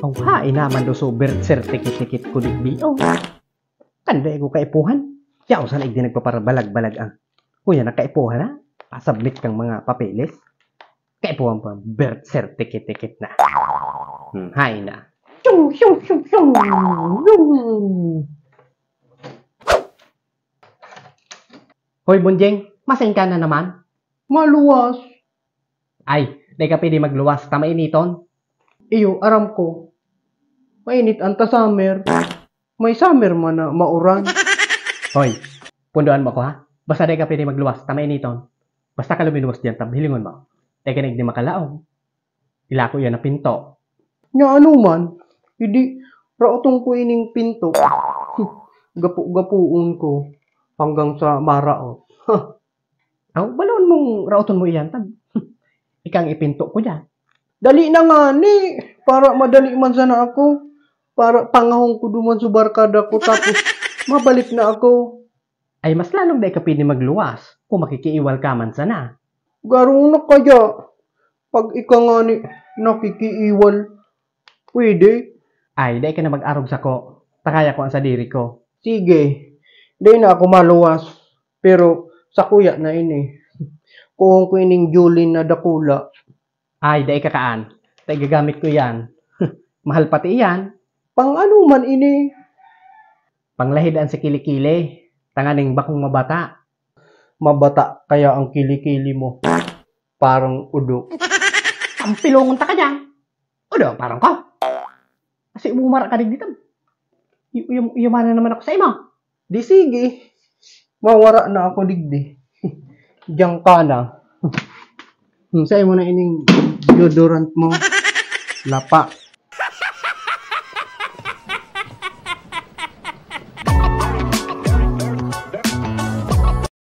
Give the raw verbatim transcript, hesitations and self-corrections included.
Aw, haen naman daw so birth certificate ko digdi. Oh. Kan dai ko kaipuhan. Yaw, sana igdi nagpaparabalag-balag ang. Kuya, nakaipuhan na? Pasubmit kang mga papeles. Kaipuhan pa, birth certificate na. Hmm, haen na. Shoo, shoo, shoo, shoo. Shoo. Hoy, Bonjeng, masain ka na naman? Maluwas. Ay, dai ka pwede magluwas, ta mainiton. Iyo, aram ko. Mainit anta summer. May summer man na mauran. Hoy, pundoan mo ako, ha? Basta dai ka pwede magluwas, ta mainiton. Basta ka luminuwas diyan, tab hilingon mo. Dai ka na igdi makalaog. Ilako yan na pinto. Nya ano man, idi, raoton ko ining pinto. Gapo-gapoon ko hanggang sa maraot. Aw, baloon mong raoton mo iyan, tab. Ikang ipinto ko diyan. Dali na ngani, para madali man sana ako. Para pangahon ko duman sa barkada ko, tapos mabalik na ako. Ay, mas lalong dai ka pwede magluwas kung makikiiwal ka man sana. Garo na kaya, pag ika ngani nakikiiwal, pwede? Ay, dai ka na mag-arog sako. Ta kaya ko an sadiri ko. Sige, dai na ako maluwas. Pero sakuya na ini. Kuhon ko ining Julin na dakula. Ay, dai kakaan. Ta igagamit ko iyan. Mahal pati iyan. Pang ano man ini? Panglahid an sa kili-kili, tanganing bakong mabata. Mabata kaya ang kili-kili mo? Parang udo. Tampilongon ta ka diyan. Udo, parang ko. Kasi umumara ka digdi, tab. Uy-, uyam-, uyamanan naman ako sa imo. Di sige. Mawara na ako digdi. Diyan ka na. Hmm, sa imo na ining deodorant mo. Lapa.